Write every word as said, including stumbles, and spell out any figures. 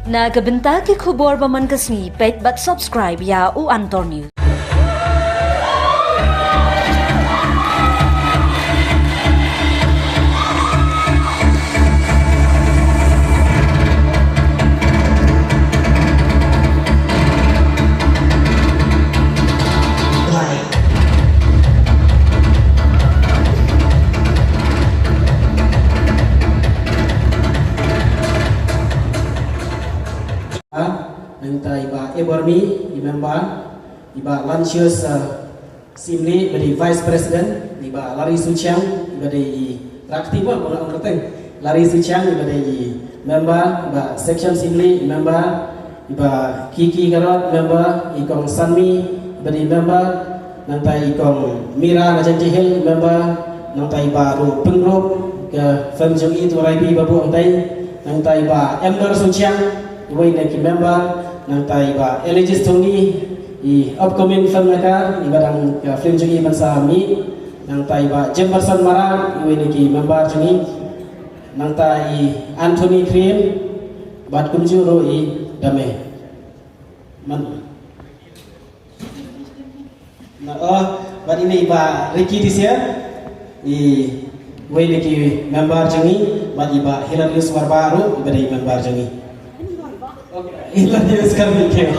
Na ka bynta ki khubor ba man ka sngi, peit bad subscribe ïa u Antor News. Nangta i Bah Ebormi, i member, i Bah Lancius, uh, Simli, i ba dei Vice President, i Bah Larry Suchiang, i ba dei i Rakti, ba nga ong kyrteng. Larry Suchiang, i ba dei i member, i Bah Section Simli, i member, i Bah Kiki Garot, member, i Kong Sanmi, i ba dei member, nangta i Kong Mira na Jaintia Hills, member, nangta i Bah Ru Pyngrope, ka firm jong i tu Raibi ba bu angtai, nangta i Bah Ember Suchiang, iwei na ki member, nangta i Bah Elijah Tony, i upcoming filmmaker, i ba dang ka film jong i ban sa mih, nangta i Bah Jemberson Marak, iwei na ki member jong i, nangta i Anthony Krim, bad kumjuh ruh i Dame. Man. Na, oh, bad ine i Bah Ricky Disia, iwei na ki member jong i, bad i Bah Hilarius Warbah ruh, i ba dei member jong i. Okay, Hilarius Karmikio.